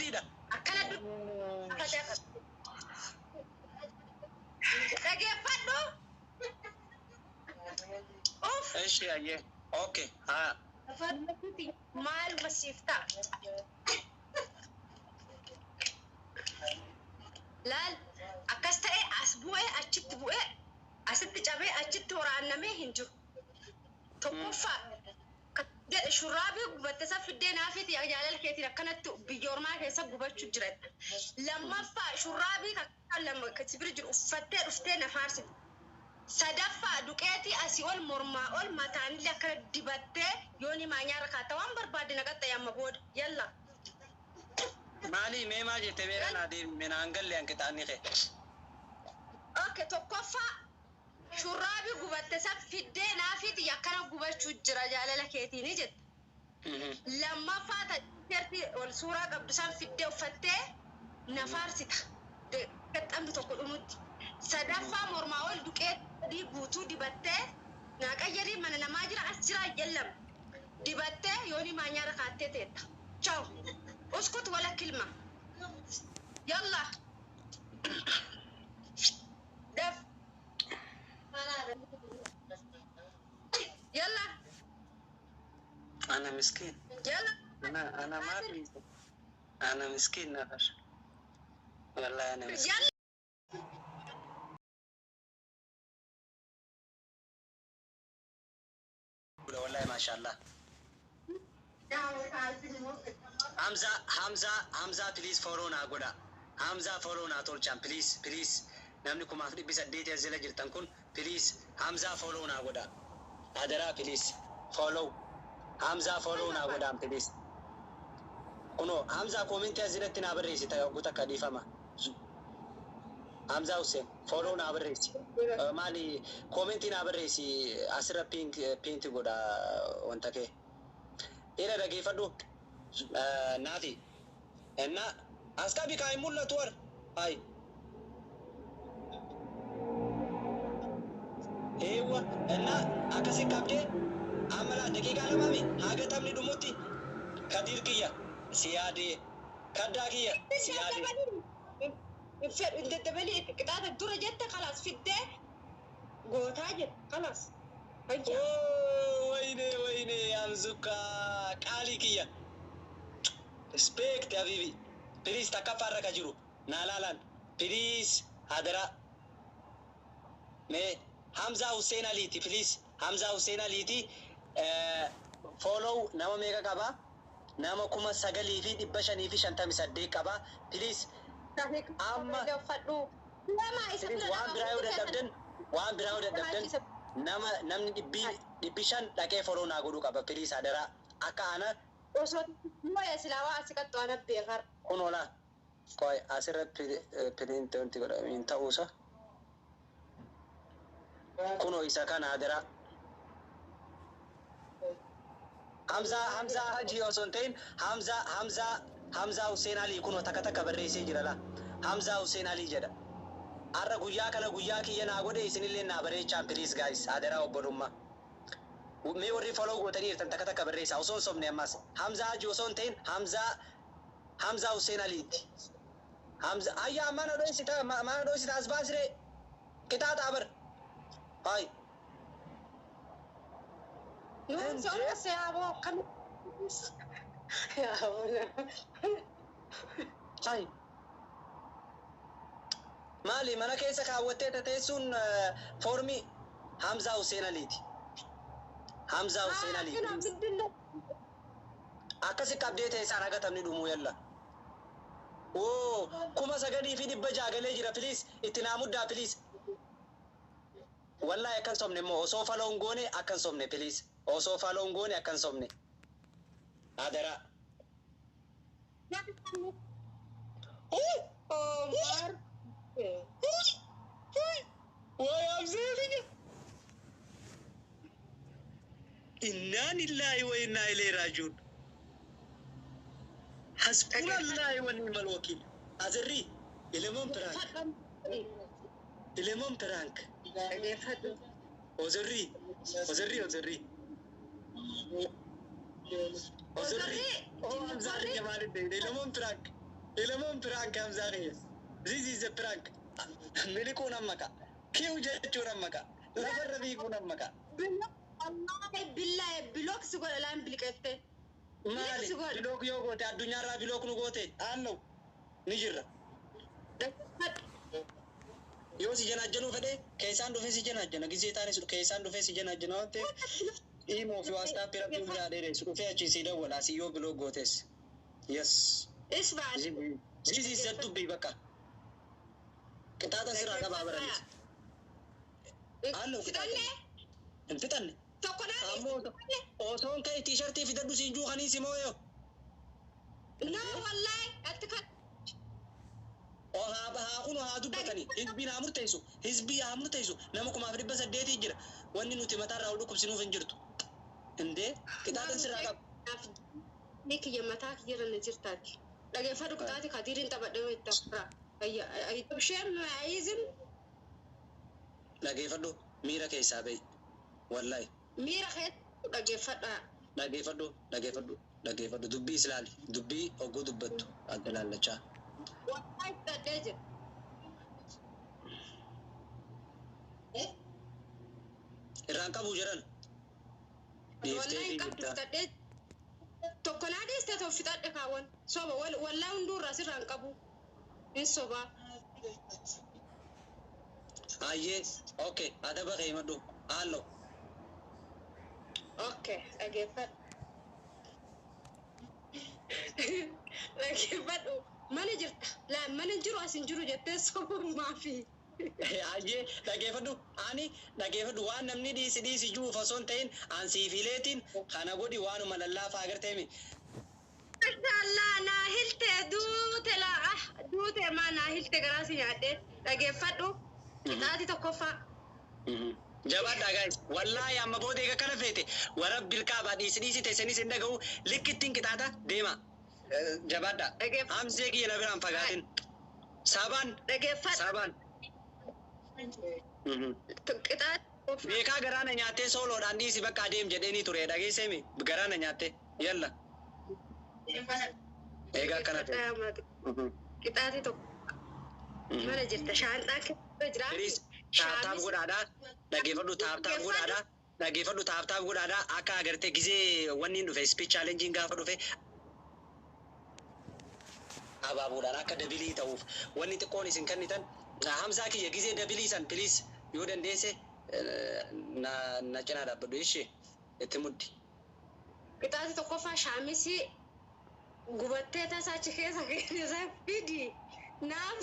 Sirriidha. Akkana dhageeffadhu. Uff. Eshi ayyee. Okay. Haa. Maaluma siif ta'a? Laal, akkas ta'e, as bu'ee achitti bu'ee, asitti cabee achitti waraannamee hin jiru. Tokkoffaa jedhe, shurraabii gubatte san fiddee naafiti, jaalala keetiin akkanatti biyya ormaa keessa gubachuu jira. Lammaffaa, shurraabii kan lama si bira jiru uffattee dhuftee na faarsite. Sadaffaa, duqeetii asii ol, mormaa ol, mataanillee akkana dibattee yooni maanyaa rakaatta waan barbaadde na qaxxaye amma booda. Yalla. Maali, mee maal jette? Meera naa deebi, mee naan galle hanqixaanni kee. Okay, tokkoffaa, shurraabii gubatte san fiddee naafiti, akkana gubachuu jira jaalala keetiini jette. Lammaffaa, ta ol suuraa qabdu san fiddee uffattee na faarsita. Qaxxamni tokko dhumutti. Sadaffaa, mormaa ol duqee adii guutuu dibattee naa qayyarii, mana namaa jira, as jira jellam. Dibattee yooni maanyaa rakaattee teetta. Ciao. Uskut wala kilma. Yalla. Daf. Yalla. Ana miskiin. Yalla. Ana maali? Ana miskiin nafar. Wallahi ana miskiin. Yalla. Wallahi mashallah. Hamza, Hamza, Hamza, please follow naa godha. Hamza follow naa tolchaan, please, please. Namni 1800 as jala jirtan kun, please, Hamza follow naa godha. Adaraa, please follow. Hamza follow naa godhaan, please. Kunoo Hamza comment as jalatti naa barreessi ta'e hogguu takka, dhiifama. Hamza Hussein follow naa barreessi. Maali, comment naa barreessi, asirra pin godha wanta kee. Ira dhageeffadhu naafi. Enna as qabi kaa, hin mul'atu war. Hai. Eewwa, enna akkasi qabdee amma laa, daqiiqaa lamaami haga taphni dhumutti. Kadiir kiyya si yaadee, kaddaa kiyya si yaadee. Hin daddabalii, qixaata dura jette, kalaas, fiddee gootaa jette, kalaas. Fayyaa. Oh, wayne wayne, Hamzuka qaalii kiyya. Respect habibi. Please, takkaffaarra ka jiru naa laalaan, please, hadaraa. Mee Hamzaa Hussein Aliiti, please, Hamzaa Hussein Aliiti. Follow nama meeqa qaba? Nama 9558 qaba. Please amma Uffadhu. Lama isa please bira waan dhaqamu biraa yoo hundi dadhabdan, waan biraa yoo dadhabdan, nama namni 500 dhaqee follow naa godhuu qaba, please, hadaraa, akka ana Osoo mooya silaa waa asi qaxxu ana beekar. Kun ola qoy, asirra print wanti godhame ta'uusa kunoo isa kana, hadaraa. Hamzaa, Hamzaa Hajii osoo hin ta'in, Hamzaa, Hamzaa, Hamzaa Hussein Alii, kunoo takka takka barreessee jira la. Hamzaa Hussein Alii jedha. Har'a guyyaa kana guyyaa kiyya naa godhe, isinillee naa bareechaan, please guys, hadaraa obbolummaa. Mee warri follow gootanii jirtan takka takka barreessaa, osoo hin sobne ammas. Hamzaa Hajii osoo hin ta'in, Hamzaa, Hamzaa Hussein Aliitti. Hamza ayyaa, mana dhoysita, mana dhoysita, as baasiree qixaaxa bar. Hayi. Nuun sooma siyaaboo akkam. Hayi. Maali, mana keessa kaawwattee tateessuun foormii Hamzaa Hussein Aliiti. Hamzaa Hussein Alii. Akkasi qabdee teessaan haga taphni dhumuu, yalla. Oo, 9600 galee jira, please itti naa muddaa, please. Wallahi akkan sobne immoo, osoo follow hin goone akkan sobne, please. Osoo follow hin goone akkan sobne. Adaraa. Omar. Way Hamzaa kiyya. Innaa lillahi wa innaa ilayhi raaji'uun. Hasbunallahi wa ni'mal wakiil. Azirri ilemoon prank. Ilemoon prank. Dhageeffadhu. Ozirri. Ozirri, ozirri. Ozirri. Oh, Hamzaa kiyya maaliif deemte? Ilemoon prank. Ilamoon prank Hamzaa kiyya. This is a prank. Miliquun amma ka'a. Kiw jechuun amma ka'a. Lafarra fiiguun amma ka'a. Wallaahi billaahi block si godha laan biliqette. Maali? Si godha. Block yoo goote addunyaarraa block nu goote aannu ni jirra. Yoo si janaajjanuu fedhe keessaan dhufee si janaajjana. Gisee taanis keessaan dhufee si janaajjana waan ta'eef imo fi WhatsApp rabbi biraa dheeressu dhufee achi si dawwala asii yoo block gootes. Yes. Isbaan. This is the dubbii bakka. Qixaaxa sirraa qabaa baranis. Halluu qixaaxa. Fixannee Hin fixanne. tokko naa Ammoo osoon ka'e T-shirtii fidadhu siin juu kanii si mooyoo. No, wallaahi atti kan O haa haa kun haa dubbatani. Hizbiin haa murteessu. Hizbii haa murteessu. Nama 1800 jira. Wanni nuti mataarraa ol dhukkubsinuuf hin jirtu. Indee qixaaxa sirraa qaba. Ni kiyya mataa kiyyarra na jirtaati. Dhageeffadhu qixaati kadiiriin taphadhe yoo itti afura. Isheen ayizin Dhageeffadhu miira keessaa bahi. Wallaahi. Miira keessa dhageeffadha. Dhageeffadhu, dhageeffadhu, dhageeffadhu, dubbii ilaali, dubbii ogguu dubbattu adda laallachaa. Wallaahi fudhadhee jira. Irraan qabuu jedhan. Dhiiftee Wallaahi fi qabdu jirta. Fudhadhee tokko naa dhiiste tokko fixadhe kaawwan. Soba, wallaahi hunduu irraa sirraa hin qabu. Hin sobaa. Hayyee, okay, adaba kee himadhu haallo. Okay, dhageeffadhu. Dhageeffadhu. Mana jirta. Laa mana jiru as hin jiru jettee sobuun maafi? Hayyee, dhageeffadhu, ani dhageeffadhu, waan namni dhiisi dhiisi jiruuf osoo hin ta'in an siifileetiin kana godhi, waanuma lallaafaa agarteemi. Mashallah, naa hilte duute laa ah duute maa naa hilte garaa si nyaadhe. Dhageeffadhu. Qixaati tokkoffaa. Jabaadhaa guys. Wallaahi amma booda eega kana feete warra bilkaabaa dhiisi dhiisi teessanis hin dhaga'u likkittiin qixaata deema. Jabaadhaa. Dhageeffadhu. Hamzee kiyya na biraan fagaatin. Saabaan. Dhageeffadhu. Saabaan. Qixaati tokkoffaa. Beekaa garaana nyaattee sooloodhaan dhiisi bakka adeem jedheenii ture dhageesseemi garaana nyaattee yalla. Egaa akkana ta'e. Qixaati tokko. Mana jirta shaanxaa keessa jira. Please tap tap godhaadhaa, dhageeffadhu, tap tap godhaadhaa, dhageeffadhu, tap tap godhaadhaa. Akka agartee gizee wanni hin dhufe speech challenge gaafa dhufe abaaboodhaan akka double ta'uuf wanni xiqqoon isin kennitan. Hamzaa kiyya, gizee double san please yoo dandeesse na cinaa dhaabbadhu ishee itti muddi. Qixaati tokkoffaa shaamisii gubattee tasaa achi keessa keessa fidi. Naaf.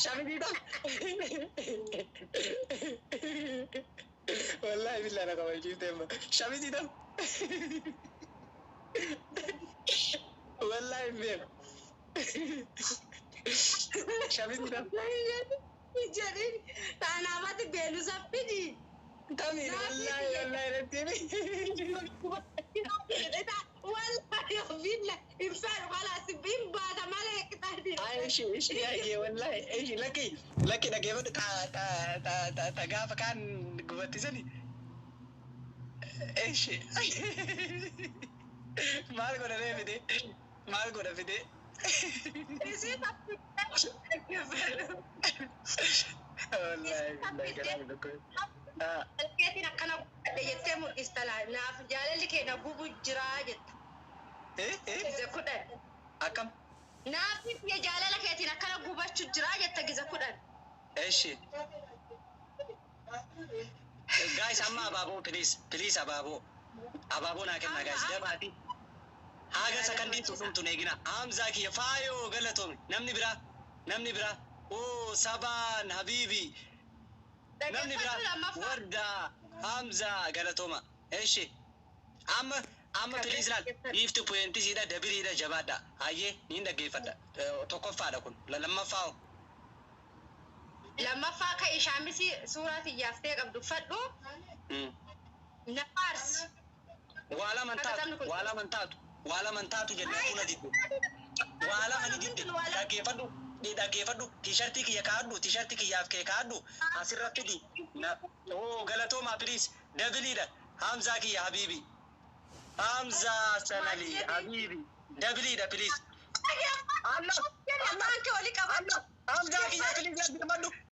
Shamizii ta'a. Wallaahi billaa na kabachiifte amma. Shamizii ta'a. Wallaahi hin beeku. Shamizii ta'a. Jedhin taanaafatti beelusa fidi. Tamiin wallaahi wallaahi irratti. Wallaahi billa hin fedhu kalaas hin baata malee qixaati. Ay, ishi ishi ayyee wallaahi ishi lakki lakki dhageeffadhu, ta ta ta ta ta gaafa kaan gubattisani. Ishi maal godha ree fide, maal godha fide? Isiin Wallaahi billahi garaan tokko. Ah. Keetiin akkana godhadhe jettee mul'ista laa naaf jaalalli kee na gubu jiraa jetta. Eh eh Gize 10. Akkam? Naaf kiyya jaalala keetiin akkana gubachuu jiraa jetta gize 10. Eshi. Guys, amma abaaboo please, please, abaaboo. Abaaboo naa kenna guys, dabaati. Haga sakandii tuqumtu eegina. Hamzaa kiyya faayoo galatoomi. Namni biraa, namni biraa. Oo sabaan habiibi. Namni biraa warda Hamzaa galatooma. Eshi. Amma amma please laal. Gift pointisiidha doubleiidha jabaadha. Hayyee niin dhaggeeffadha. Tokkoffaadha kun. Lammaffaa hoo? Lammaffaa ka'e shaamisii suuraa xiyyaafee qabdu uffadhu. Na faarsi. Waa lama hin taatu, waa lama hin taatu, waa lama hin taatu jennee fuula didde. Waa lama ni didde. Dhaggeeffadhu, dhaggeeffadhu. T-shirtii kiyya kaa'adhu, T-shirtii kiyyaaf kee kaa'adhu. Asirra fidi. Oo galatoomaa please. Doubleiidha. Hamzaa kiyya habiibi. Hamzaa sanali habiibi. Doubleiidha please. Allah.